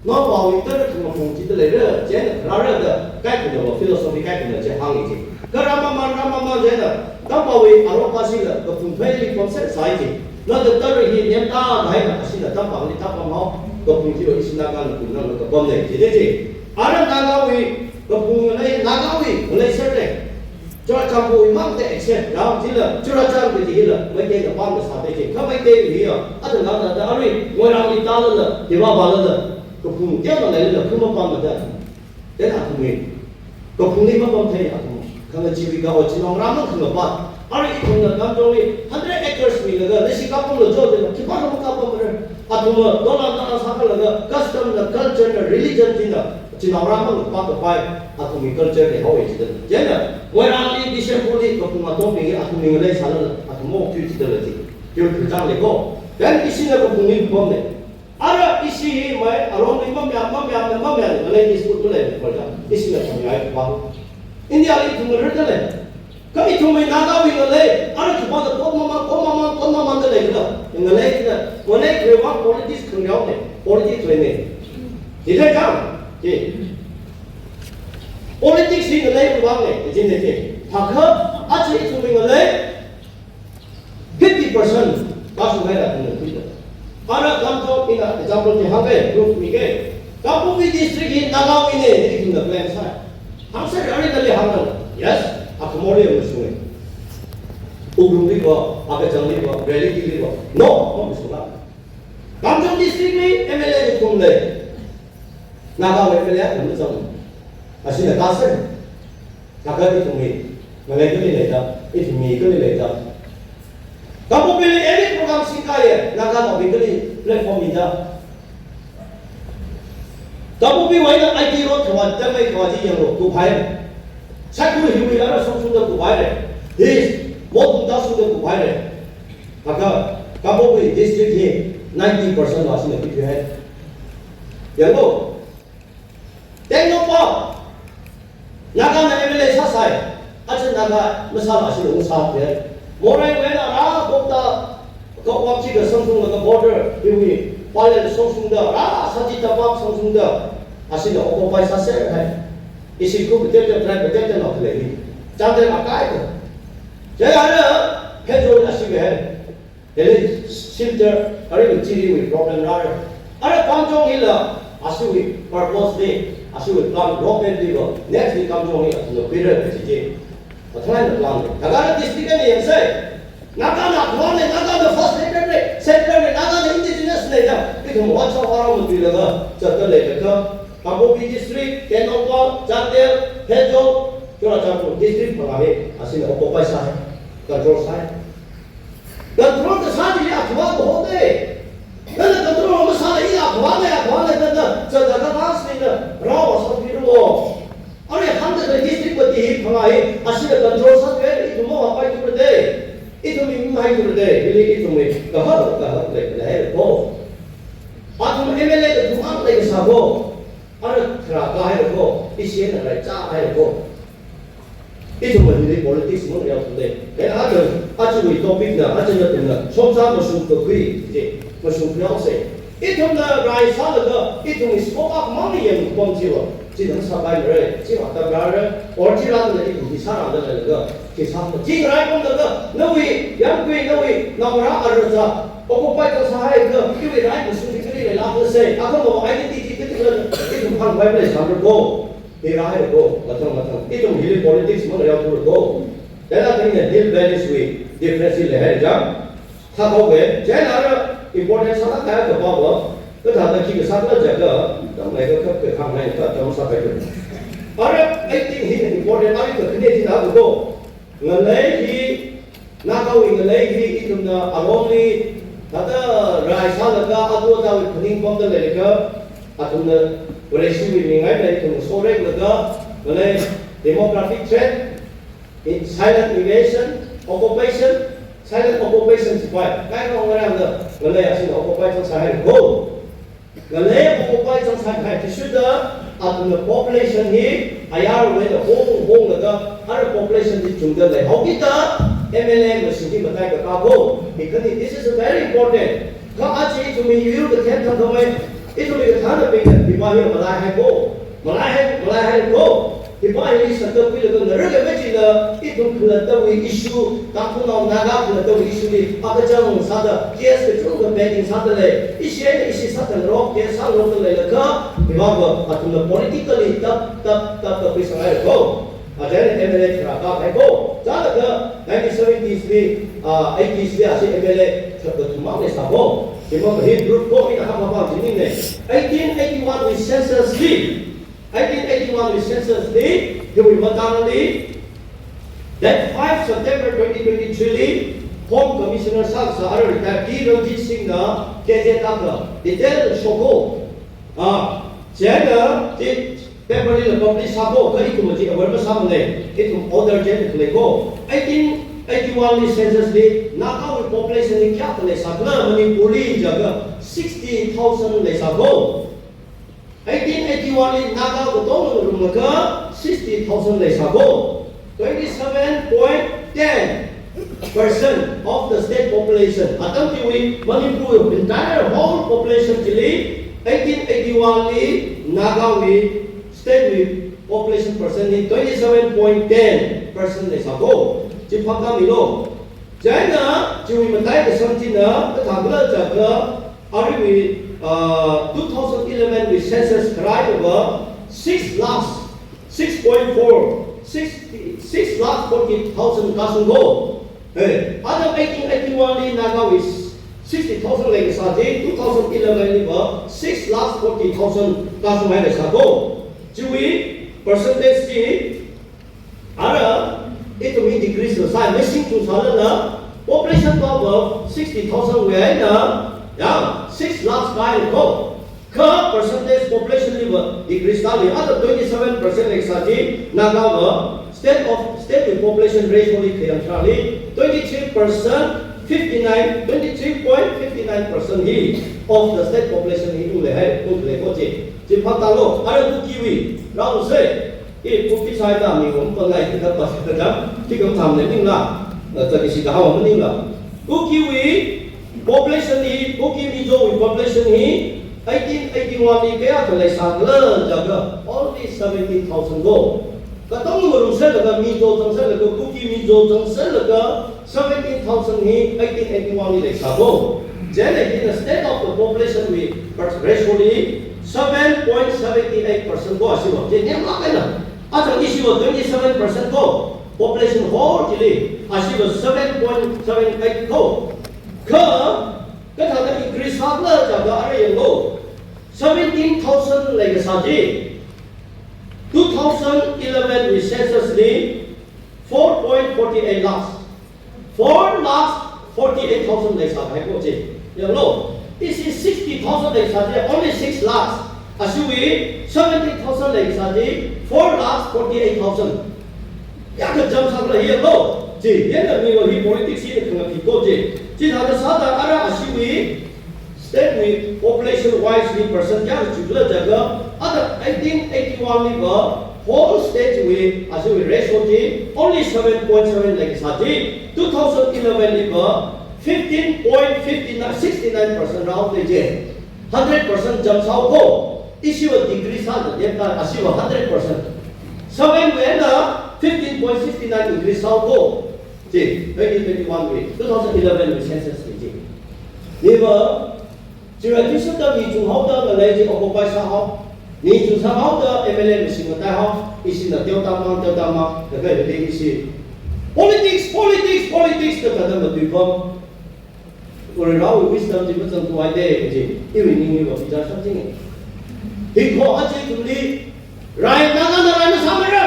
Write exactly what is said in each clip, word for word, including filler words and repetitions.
Naopao hi tara khangapung chida leira, chieina rāra da kaikhana philosophy kaikhana chi hānga chi. Kha rāmamān, rāmamān chieina, Tampao hi aropa shila kaphung pheili pamser sai chi. Nada tara hi nemta kahaina, ashina Tampangli tāpamhao, kaphung chiwui ishi Naga naphung nang kapamna chi de chi. Ara Nagawui kaphung ngalei, Nagawui ngalei serde. Churachandpur mang te except Ram jila, Churachandpur jila, Meitei na pam sa te jing, kha Meitei hi ya, ata nang na da arui, Moirangli tālala, hiva balala, kaphung tiang na leilala, kuma pam da. Then athumwui, kaphungli mapam thei athum, khangachee kaho chinaongarā mang khangapa. Arui ithumna Kamjongli hundred acres milaga, leshi kapamlo jo de, khipākha makapamra. Athumna, dona dona sākhalaga, custom na, culture na, religion china, chinaongarā mang pākapai, athumwui culture leihaowa jida. Chieina, Moirangli, Bishnupurli, kaphung atombingli, athumwui ngalei sālala, athum mok tui jida la ji. Tui tui chang lei ko. Then ishina kaphungli pamna. Ara ishi hi mai, arongli mamya, mamya, mamya, ngalei dispute malei, kolja. Ishina khangai pa. India li ithum rida lei. Kha ithumwui Nagawui ngalei, ara khipāda kot mamān, kot mamān, kot mamān da leida. Ngalei da, ngalei kreiwui vang politics khangyao ne, politics lei ne. Jide jang, ji. Politics hi ngaleiwui vang ne, ji ne ji. Thakha, aja ithumwui ngalei, fifty percent kashunghaira ithumna khuida. Ara Kamjong ina example chi hāngke, proof mike. Kangpokpi district hi Nagawui ne, ithumna claim sai. Hāngser ari nali hāngda. Yes, akhamor li mashunge. Ukhrulli va, Agachangli va, Valleyli va. No, no mashunga. Kamjong district li M L A kathum lei. Nagawui M L A kathum zang. Ashina kaser. Naga ithumwui, ngalei kali leida, ithumwui kali leida. Kangpokpili any program singkahai, Naganaobing kali platform mida. Kangpokpiwui eina I T road khavā, tamei khavā chi yanglu, kuphai. Saikul hiwui ara songshungda kuphai re. Hi, mot kumda shungda kuphai re. Kha, Kangpokpi district hi ninety percent la shina pithuihai. Yanglu. Tengnoupal, Nagana M L A sāsai, aja Naga masāla shi lung sāte. Moraiwui eina rā Bokta, Kawangchi ka songshunglaga border, hiwui, Pallel songshungda, rā Saji Tapak songshungda, ashina occupy sāser hai. Ishi khu kutete, tribe kutete no khalei hi. Chandel akai ko. Jai ara, Phechon ashiwui hai. Hili Silchar, arui chiliwui problem rāra. Ara Kamjong hila, ashiwui purpose li, ashiwui plan roadmap li va, next li Kamjong hi athumna khuira kaji chi. Athumna plan li. Nagana district eina yangsei. Nagana plan li, Nagana first leader li, center li, Nagana indigenous li da. Ithum WhatsApp aram matuilaga, zatta leilakha. Kangpokpi district, Tengnoupal, Chandel, Phechon, Churachandpur district phangā hi, ashina occupy sāhai, control sāhai. Control kasā chili athumva kaho de. Nana control masāla i athumva le, athumva le, nana, chada ka last ni na, rao asang piru o. Arui hundred district pati hi phangā hi, ashina control sāthuiya, ithum mavāpaithura de. Ithum mimaitura de, hili ithumwui, kahak, kahak le, le, ko. Athum M L A kathum ang le kasā ko. Ara khara kahai ko, ishi na rai chāhai ko. Ithumna hili politics mang yaothule. Kha aja, ajawui topic na, aja nathumna, shongza mashung kakhui, je, mashung khuihaosei. Ithumna rai sālaga, ithumwui scope akhamang yangpam chiva, chi nang sāpai mara, chi vātam rāra, or chi rāda na ithum hi sārāda lailaga, chi sā, chi rai pamlaga, nawui, yangkui, nawui, naongarā arui za, occupy kasā hailaga, iwui rai mashung chi kali leilākla sei, akhama identity kali leila, ithum phangpai mara sāmara ko. Hi rāhai ko, mathang mathang. Ithum hili politics mang yaothura ko. Then I think the Hill Valleys wui difference hi leihai jang. Thākhaoke, chieina ara important sālāk kahai kapā va, kathāda khi kasā kala jiakha, tamlai ka khap ka khanghai ka tam sāpai ko. Ara, I think hi important, ara kakhane thina ko. Ngalei hi, Nagawui ngalei hi ithumna alongli, thāda rai sālaga atu atawui phaning pamda leilakha, athumna Vareshiwui mingaina ithumna soreklaga, ngalei demographic threat, i-, silent invasion, occupation, silent occupation chipai. Kaino ngarāngda, ngalei ashina occupy zangsāhai ko. Ngalei occupy zangsāhai, chisuda, athumna population hi, ayarwui eina hong, honglaga, ara population chi chungda leihaokida, M L A mashun chi matai kakā ko. Because this is very important. Kha aja ithumwui yur kathem thangkhamei, ithumwui kathānabingna, Hiva malai haiko, malai hai, malai haiko. Hiva hili sāda khuilaga ngarākahai machila ithum khalattawui issue, Tangkhulnao Naga khalattawui issue li akachang sāda, case kachungkha pending sāda lei. Ishi eina ishi sāda ngarok, case sāngarokda leilakha, hiva va athumna politically tap, tap, tap, tap khuisanghaiko. Ajana M L A tharā kahaiko. Chālaga nineteen seventies li, ah, eighties li ashi M L A tharā kathum mang leisāko. Himang hi group ko ina hapapa jiningne. Eighteen eighty-one wui census li, eighteen eighty-one wui census li, hiwui matangli, that five September twenty twenty-three li, Home Commissioner sākasā ara retired T Ranjit Singh na gazette akha detail shoko. Ah, chieina chi paper lila publish sāko, kha ithum chi aware masāmane, ithum order chieina khaleiko. Eighteen eighty-one li census li, Nagawui population hi kayākha leisākhala Manipur li jiakha sixty thousand leisāko. Eighteen eighty-one li Naga katonga ngarumlaga sixty thousand leisāko. Twenty-seven point ten percent of the state population. Atam chiwui Manipur entire whole population chili eighteen eighty-one li Nagawui state wui population percent hi twenty-seven point ten percent leisāko. Chi phaptāmilo. Chieina chiwui mataikasang china kathākhala jiakha aruiwui, uh, two thousand eleven wui census kharāiva six lakhs, six point four, six, six lakh forty thousand kashungko. Hey, atam eighteen eighty-one li Nagawui sixty thousand leikasā chi, two thousand eleven liva six lakh forty thousand kashunghai leisāko. Chiwui percentage chi, ara, ithum hi decrease sāi, missing to sālala, population power sixty thousand wui eina, ya, six lakhs kahaiko. Kha percentage population liva decrease sāli, ara twenty-seven percent leikasā chi, Nagava, state of, state wui population ratio li khayang tharāli, twenty-three percent, fifty-nine, twenty-three point fifty-nine percent hi of the state population hi ung leihai, ung leiko chi. Chi phaptālo, ara Kukiwui, rao se, I Kuki sāda mi wam pangai kita pas kita, tikam tham le ningla, eh, taki si kahawa maningla. Kukiwui population hi, Kuki Mizowui population hi, eighteen eighty-one li kayākha leisākhala jiakha, only seventeen thousand ko. Katonga ngarumserlaga, Mizo zangserlaga, Kuki Mizo zangserlaga, seventeen thousand hi eighteen eighty-one li leisāko. Chieina hina state of the population wui per-, ratio li seven point seven eight percent ko ashiva. Chi nemlāk eina. Achang ishiva twenty-seven percent ko. Population whole chili. Ashiva seven point seven eight ko. Kha, kathāda increase sākhala jiakha ara yanglo. Seventeen thousand leikasā chi, two thousand eleven wui census li four point forty-eight lakhs. Four lakhs forty-eight thousand leisāhaiko chi. Yanglo, ishi sixty thousand leisā chi, only six lakhs. Ashiwui seventeen thousand leisā chi, four lakhs forty-eight thousand. Kayākha jump sākhala hi yanglo. Chi, yangna miwui hi politics hi khangapiko chi. Chithāda sāda ara ashiwui state wui population wise li percent kayākha chukhala jiakha, ara eighteen eighty-one liva whole state wui, ashiwui ratio chi only seven point seven leikasā chi, two thousand eleven liva fifteen point fifty-nine, sixty-nine percent rao te chi. Hundred percent jump sāhaoko, ishiva decrease sāda depta, ashiva hundred percent. Seven wui eina fifteen point sixty-nine increase sāhaoko. Chi, twenty twenty-one wui, two thousand eleven wui census li chi. Hiva, chira chi sāda mi chunghaoda ngalei chi occupy sāhao. Mi chungsanghaoda M L A mashing mataihao. Ishina teoda mang, teoda mang, da kai da ishi. Politics, politics, politics, da kada matuipam. Uri rao wisdom chi mazangkhavai de, chi. Iwui ning iva bichar sāchinge. Hiko achi tumli, rai, Naga na rai masāmara.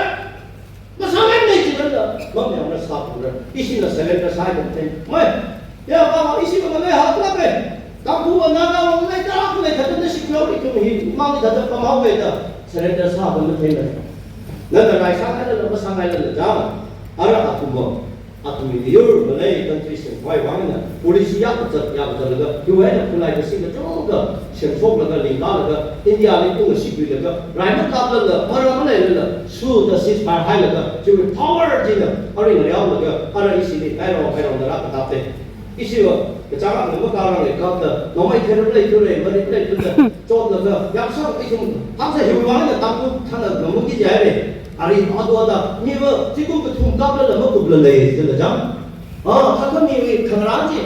Masāmara nei chilala, mamyamra sāpura. Ishina surrender sāi kathei. Mai, ya, ba, ba, ishi ba, ba, ha, ba, ba. Tangkhul va Naga va, ba, ta, ba, ta, ta, ta, shi, kyo, ri, kyo, hi, mang, ta, ta, pamhao, ba, ta. Surrender sā, ba, mathei, ba. Nana rai sāngailala, masāngailala, ja. Ara athum va. Athum miyur, malei, country singvai vangna. Policy ya kazat, ya kazatlaga. Yuhaina khulai kasi kachungkha. Semshoklaga, lingkalaga, India li ungashikhuilaga, rai makaplala, mara maleilala, suda ceasefire hailaga, chiwui power china, aring riaolaga, ara ishili, kairao, kairao nara katapte. Ishiva, kachāng akha makarang le kap da, nomai therap lei thura, marit lei thura, chotlaga, yamsang ithum, tamsa hiwui vang eina Tangkhul thana ngamaki jihaira. Ari adua da, miva, zingkum kathum kaplala makupla lei, jila jang. Ah, thākha miwui khangarān chi.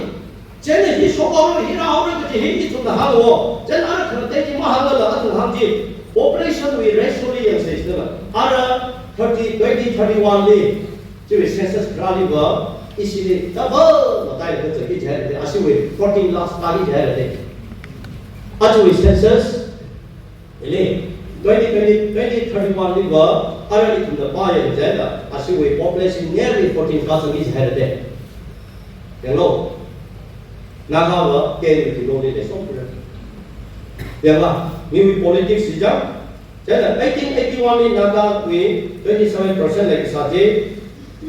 Chieina hi shokhaora, hi rāhaora kaji hi ithumna hānglo. Chieina ara khangatei chi mahānglala, athum hāng chi, population wui ratio li yangsa jila. Ara thirty, twenty thirty-one li, chiwui census rāliva, ishili double mataila kazatki jihaira, ashiwui fourteen lakhs tāki jihaira. Achiwui census, hili, twenty twenty, twenty thirty-one liva, ara ithumna pāyang jihaida, ashiwui population nearly fourteen thousand ki jihaira. Yanglu, Nagava, K N U ki longli leishokra. Yangla, miwui politics chi jang, chieina eighteen eighty-one li Nagawui twenty-seven percent leikasā chi,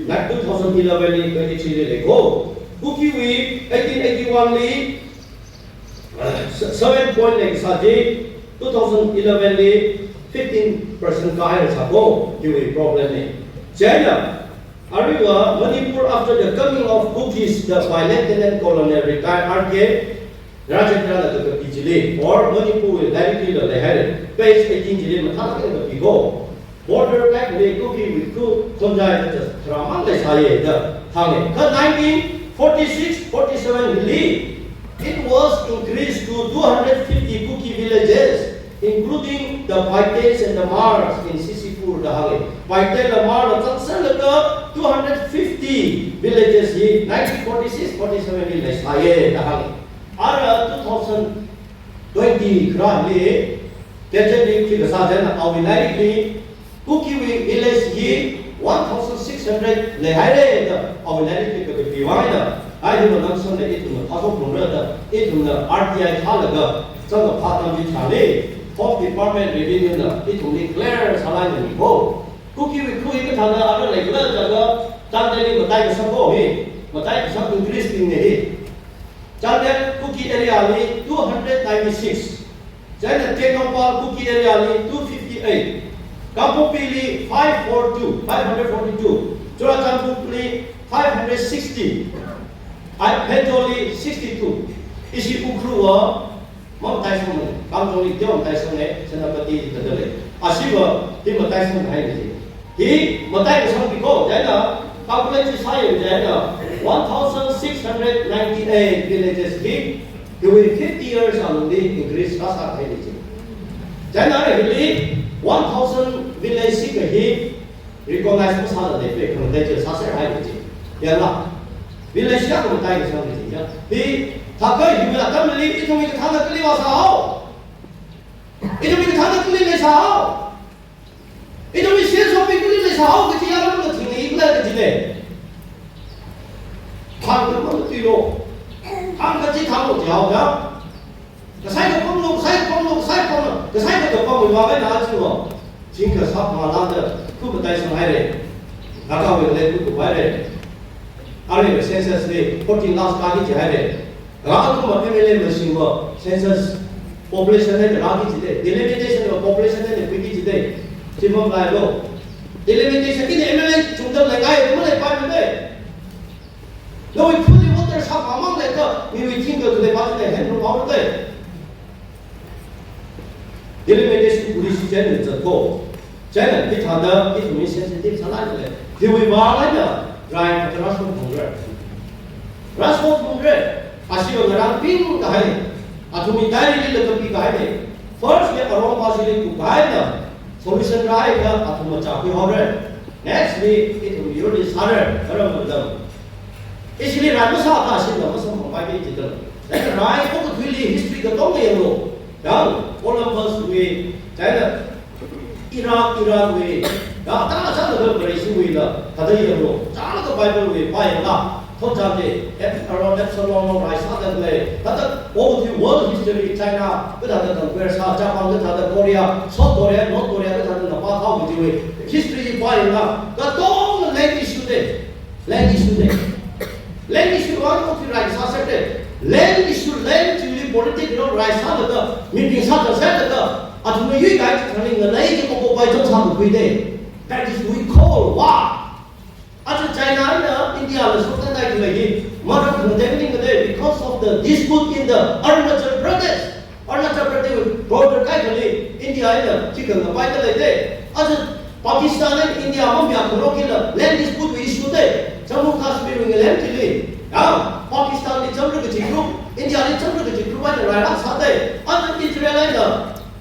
na two thousand eleven li twenty-three li lei ko. Kukiwui eighteen eighty-one li, uh, se-, seven point leikasā chi, two thousand eleven li fifteen percent kāhaira sā ko, hiwui problem na. Chieina, aruiva Manipur after the coming of Kukis, the by Lieutenant Colonel retired R K Rajendra na kakapi chili, or Manipur wui lairik lila leihaira, page eighteen chili mathālāk eina kapi ko. Border Act li Kukiwui khu khonjai da tharamang leisāya da hānga. Kha nineteen forty-six forty-seven hili, it was increased to two hundred fifty Kuki villages, including the Paite and the Hmar in Sisipur da hānga. Paitela Hmarla zangserlaga two hundred fifty villages hi nineteen forty-six forty-seven li leisāya da hānga. Ara two thousand twenty kharāli, Gazette li khikha sā chieina awui lairikli, Kukiwui village hi one thousand six hundred leihaira da awui lairikli kakapi vang eina, ai hima nang sāda ithumna phāshok phungra da, ithumna R T I thālaga, zangkaphā atam chitharanli, Home Department Revenue na ithumli clear sālaga mi ko. Kukiwui khu hi kathāda ara leikhala jiakha, Chandel li mataikasang ko hi, mataikasang increase bingna hi. Chandel Kuki area li two hundred ninety-six. Chieina Tengnoupal Kuki area li two fifty-eight. Kangpokpi li five four two, five hundred forty-two. Churachandpur li five hundred sixty. Ai Pherzawl li sixty-two. Ishi Ukhrul va mamataisangmana, Kamjong li teomataisanga, Senapati li tadalei. Ashiva hi mataisanghaina chi. Hi mataikasang bing ko, chieina, calculate chi sāya chieina, one thousand six hundred ninety-eight villages hi, hiwui fifty years alungli increase rāsāhaina chi. Chieina ara hili one thousand village chi kahi recognize masāla de pe khangatei chi sāserhaina chi. Yangla, village ya mataikasang chi ya. Hi, thākha hiwui atamli, ithumwui kathāna kali vāsāhao. Ithumwui kathāna kali leisāhao. Ithumwui share shopping kali leisāhao kachi ya lam na thing i kala kajina. Thang ka pam tuilo. Thang kachi thanglo jihaoda. Kasai ka pamlo, kasai ka pamlo, kasai ka pamlo, kasai ka pamlo, wa ka na achiwa. Jingkashap malada, khu mataisanghaira. Nagawui lei khu kupaira. Arui census li fourteen lakhs kāki jihaira. Rākuma M L A mashingva census population na rāki jida, delimitation va population na khuiki jida, chi mamalailo. Delimitation eina M L A chungda leingai, malei paimada. Nawui phuli voter sāpamang leida, miwui thingkha khalei pa jida, hen rupao da. Delimitation policy chieina zatko. Chieina hithāda ithumwui sensitive sālaga lei. Hiwui vang eina rai kathara sum phungra. Rai sum phungra. Ashiva ngarānping kahai. Athumwui diary lila kapi kahaina. First li arong pa shili kup kahaina. Solution rāhaiakha athum machā khuihaora. Next li ithum yurli sāra. Karam madam. Ishili rai masākha shina masamphangpaimei jida. Chieina rai okathuili history katonga yanglu. Yang Columbus wui, chieina Iraq, Iran wui, ya, ta chālaga Vareshiwuila, thāda yanglu, chālaga Bible wui pāyangla, thotchānde, Ab-, around Absalom lo rai sāda lei, thāda, all the world history, China, kathāda conquer sā, Japan kathāda Korea, South Korea, North Korea kathāda na pāthao kajiwui, history pāyangla, katonga land issue de. Land issue de. Land issue va no thi rai sāser de. Land issue, land chili political rai sālaga, mibing sāda sālaga, athumna yuikahai chi khaning na lei chi ko ko bai chong sākakhui de. That is we call war. Aja China eina India la soktan dai khalei hi, maram khangatei maningmada, the dispute in the Arunachal Pradesh. Arunachal Pradesh border kaikhali India eina khikha ngapaida leidei. Aja Pakistan and India mamya kharokila land dispute issue dei. Jammu Kashmir wui land chili. Ya, Pakistan li jamra kaji group, India li jamra kaji group eina railak sādei. Aja Israel eina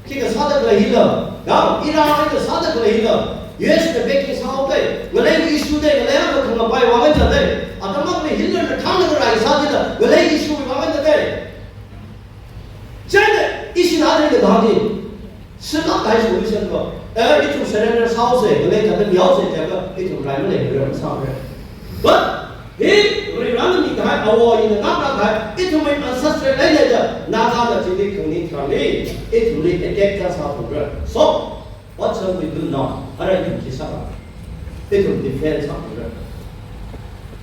khikha sāda khalei hila, ya, Iran eina sāda khalei hila, U S na backing sāhaodei, ngalei issue dei, ngalei akha khangapai vang eina dei. Atam akhali Hitler na thanglaga rai sāda hila, ngalei issue vang eina dei. Chieina, ishi na dei da hadi. Sālak kahai solution ko. Eh, ithum surrender sāhaosei, ngalei thāda mihaosei, jiakha ithum rai maleimara, masāmara. But hi Varivarana mikahai, awo ina ngakra kahai, ithumwui ancestral lineage da, Nagana chili khangning tharanli, ithumli attack sāsāphalungra. So, what shall we do now? Ara ithum khi sāra? Ithum defend sāphalungra.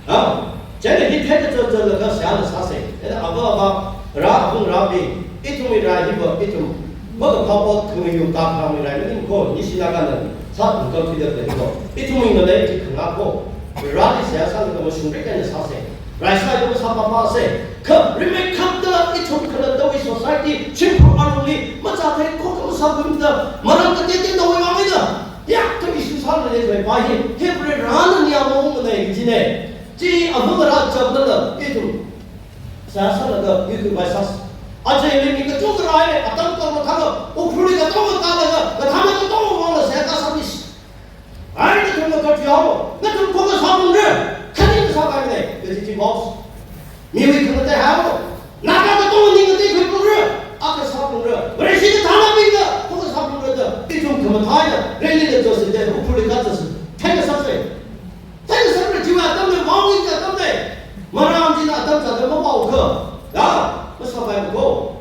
Ha? Chieina hi thāda chot chotlaga seihāla sāsei. Chieina ava ava, rā abung rābing, ithumwui rai hiva, ithum makaphā ot khangayu kakharamwui rai maning ko, ishi Nagana sāthum kakhuida khalei ko. Ithumwui ngalei chi khangā ko. Rāli seihā sālaga mashungrek eina sāsei. Rai sālaga masāpapasei. Kha rimeikapta ithum khalattawui society, shimkhur alungli, machāthei ko kha masāpamda, maram kateoteonawui vang eina, ya, kha issue sālala leipai hi, hi Varivarana niya maungmanei kajinei. Chi avāva̱ rāchapdala, ithum seihā sālaga, ithum bai sas. Aja mi kachungkha rai, atam kar mathāla, Ukhrulli katonga tālaga, kathāna katonga vangla seihā kasā mi. Ai, nathumna kachihao, nathum khokha sāphalungra, khani kasā kahainei, kaji chi boss. Miwui khangatei hao, Naga katonga ning kateikhui phalungra, akha sāphalungra, Vareshi kathānabingna khokha sāphalungra da, ithum khamathāna, rally da chotsi da, Ukhrulli kachotsi, thei kasāsei. Thei kasāra chiwui atamna, vaowui atamna. Maram china atam chāda mavaokha. Ya, masāpaimara ko.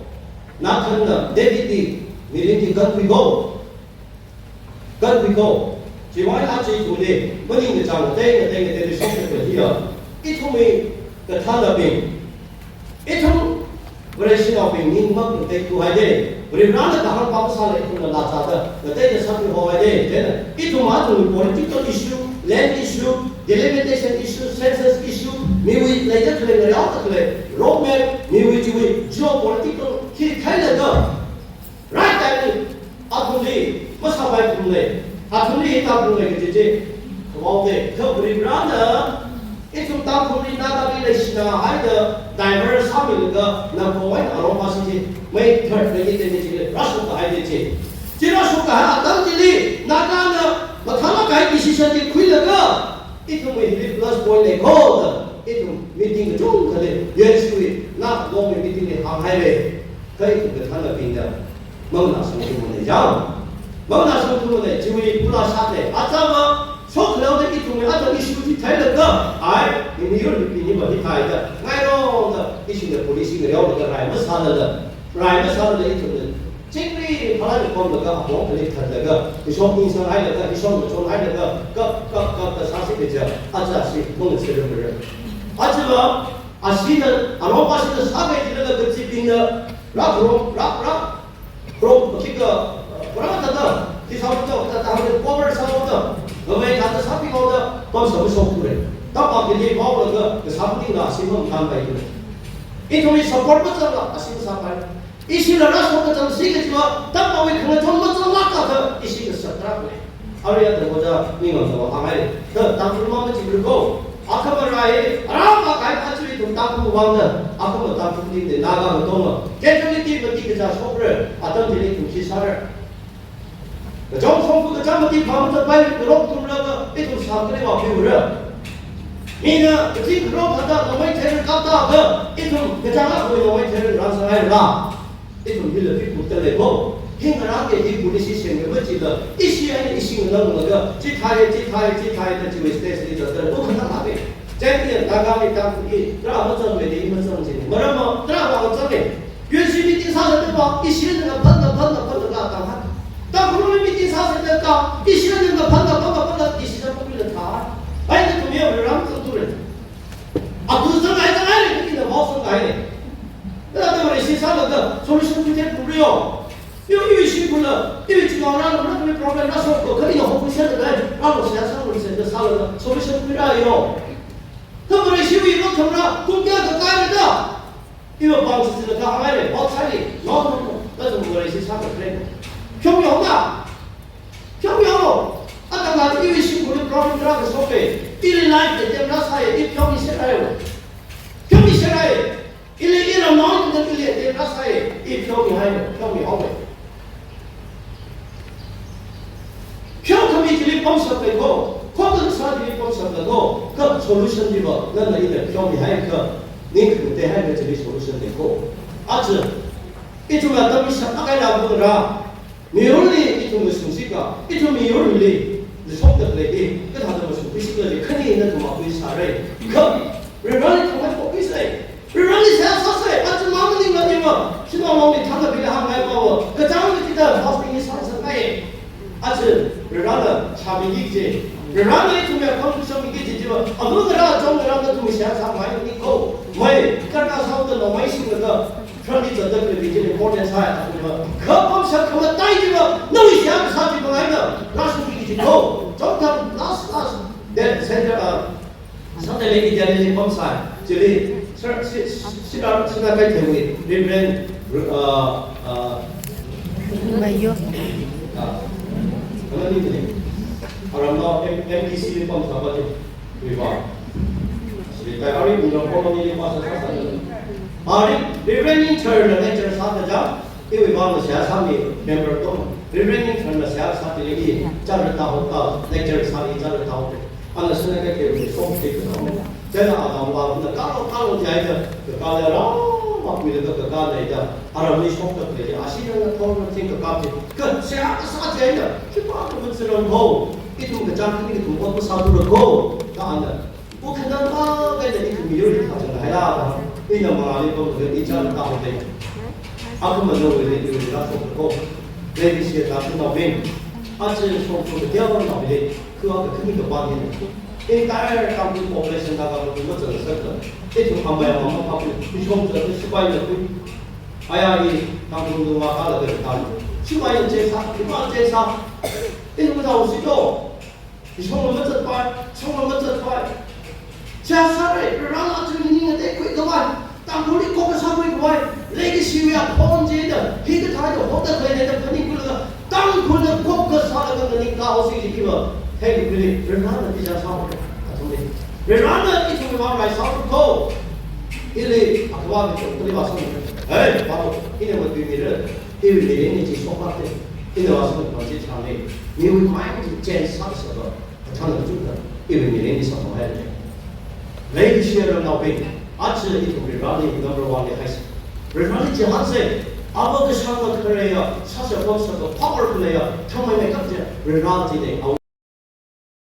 Nathanna, Davidli, mirin chi kankhui ko. Kankhui ko. Chiwui aja ithumli, maningkachāng ngatei, ngatei, ngateili shokta hiya. Ithumwui kathānabing. Ithum Vareshinaobing ning makngateithuhaidei, Varivarana kahāng pam sālei ithumna lachāda, ngateida sāthuihaohaidei, then ithum athumwui political issue, land issue, delimitation issue, census issue, miwui leida khalei, ngareoda khalei, road map, miwui chiwui geopolitical, hi khailaga, right time li, athumli, masāpai phunglei, athumli hi tāphunglei kaji chi, khawaodei, kha Varivarana, ithum Tangkhulli Nagali leishina haida, divert sāmilaga, Nagaon Arongpasi chi, May third, twenty twenty-three li, rāshok kahaidei chi. Chi rāshok kahai atam chili, Nagana, mathālak kahai decision chi khuilaga, ithumwui hili plus point lei ko da, ithum meeting kachungkhali, U N C wui, Nagaonwui meeting li hānghairei, kha ithum kathānabingna, manganāsangthumanei jang. Manganāsangthumanei, chiwui pula sātei, aja va, shokhaleoda ithumwui, aja issue chi theilaga, ai, mi miyur mipini va hithāda, ngairongda, issue na policy ngareolaga rai masālala, rai masālala ithumna, chingri phalai pamlaga apong kali khatlaga, ishong insang hailaga, ishong machon hailaga, kap, kap, kap da sāsi kaja, aja si, mung sirumra. Aja va, ashina, Arongpasina sākahai chilala kachibingna, rap, rap, rap, rap, khika, rap tata, khi sātata, tata hangda, cover sātata, ngamei tata sāpihaoda, pamsā mashokphalungra. Tapa kili vaolaga, kasā maningla, ashi mangkhanpailungra. Ithumwui support mazangla, ashi masāpai. Ishila rāshok kachangsi kajiva, tampawui khangachon mazanglāk akha, ishi kasā tarākha lei. Arui atam ojā ningyāng tangva hānghai. Kha Tangkhul mamachilu ko. Akhama rai, arāma kahai aja ithum Tangkhul vangna, akhama Tangkhulbingna, Naga katonga. Casualty mati kachā shokra, atam chili ithum khi sāra. Kachong shongfa kachā mati phā mazatpai, ngarok tumlaga, ithum sākali vā phiura. Mina, kaching kharok thāda, nongmei theira kapta ga, ithum, kachang akhawui nongmei theira rāngasakhaira. Ithum hila pi kut talei ko. Hi ngarāng ke hi policy semkhavai chila. Ishi ai ishi ngananglaga. Chithāi, chithāi, chithāi da chiwui stage li zatda. Ko khanang ake. Chieina Naga mi Tangkhul hi. Tarā mazangmei de mazang chini. Maram ma, tarā va mazangmei. U N C meeting sāsāda va. Ishi na phan, na phan, na phan, na phan, na phan. Tangkhul meeting sāsāda ka. Ishi na phan, na phan, na phan, na ishi na phan, na phan. Ai na tumya ram tu tu re. Abu zangai zangai re, ina mau zangai re. Kala ta Vareshi sālaga, solution khuithuilu rio. Iwui, iwui shimkhurla, iwui chingao rālu, rālu problem rāsolve ko, kha ina hokhuisālaga, rālu seihā sālu, seihā sālaga, solution khuira yo. Kha Vareshiwui rothamra, kum kayākha kaira da. Iva pāng sisi la kahāngai le, pāng sai le, no, no, no, that's what I say, sākaphalei. Pheomihaoda. Pheomihaolu. Atangda iwui shimkhurli problem tarākha shoke. Ili life attempt rāsai, i pheomiserhai. Pheomiserhai. Ili iramnao tangda ili attempt rāsai, i pheomihai, pheomihaowe. Pheokhami chili pamshap leiko, khokkasā chili pamshap leiko, kha solution chiva, nana ina pheomihaiakha, ning khangatei haiakha chili solution leiko. Aja, ithumna tammi shap akha eina bungra, miyurli ithum mashungshika, ithum miyurli, lishokda lei, kathāda mashungkhuishikla le, khani nathum makhuisārai. Kha, Varivarali thangmeikhuisai. Varivarali seihā sāsai, aja maningla iva, shimān mangli thangda bila hāngngai pava, kachāng kachida fasting hi sāngasakngai. Aja, Varivarana shāmiki kaji, Varivarana ithumwui akhon kushamiki kaji chiva, alu ngarā, chong ngarā, nathum seihā sāngai niko, mai, karna sāda longmei singda, khararli zatda khalei kaji important sāya, athumva, kha pamshap khamataiya chiva, nawui seihā kasā chi mangaida, rāshungki kaji ko, chong tham, last, last, that center, uh, Sāda lei, India li pamsai, chili, sir, si, si, sira, sira kai thewui, Reverend, uh, uh, Mayo. Ah, mana ni ni? Aramnao M-, M D C li pamsai pa ni, Viva. Chili, kai ari ungram colony li pamsai, sāsai. Ari, Reverend Inter na lecture sāda ja, iwui vangna seihā sāmi member to, Reverend Inter na seihā sāda lei, i, chara ta ho ta, lecture sāmi chara ta ho. Ana sāngai kathei shokthei kano. Chieina atam pāna kalo kalo jihaida, kakā le rāmakhuilaga kakā leida, aramli shokda lei, ashi nana thong na thing kakā chi, kha seihā kasā jihaida, khipākha machiram ko, ithum kachāng khani kathum ot masāthura ko, da ana. Ukhanang pa kaida ithum miyurli thāchang haira da, ina mangāli pamda ichān tāhaoda. Akhama nawuili iwuili rāshokda ko. Leikashiya tashinaobing, aja shokda kateonaobingli, kha kakhani kapā hi. Entire Tangkhul population da kapā mazangngasakla. Ithum amai amam mapapli, ishong zatda sipaina khui. Aya hi Tangkhul lungva kala kari tan. Sipaina chesa, ima chesa. Ithum tau sito. Ishongla mazatpai, shongla mazatpai. Seihā sārai, Varena aja ningli ngateikhui khavai. Tangkhulli khokkha sākhui khavai, leikashiwui akhon chida, hikathā da hokda khalei da phaningkhuilaga, Tangkhulna khokkha sālaga nganingkā haosi ji kiva, theiluikhuili, Varena tisā sāhaora, athumli. Varena ithumwui vang rai sāhaora ko. Ili, akhava kachungkhali vāsang. Hey, pālo, ina matuimira, iwui mirinli chi shoklākte, ina vāsang pāng chi chāngle, miwui mind chi change sāsāda. Kathāna chukda, iwui mirinli sākhamei lei. Leikashiya ramnaobing, aja ithum Vareli number one li haisa. Vareli chihānsa, ava kashāngla khaleiya, sāshapam sāda power khaleiya, thangmeimeikap chiya, Vare china,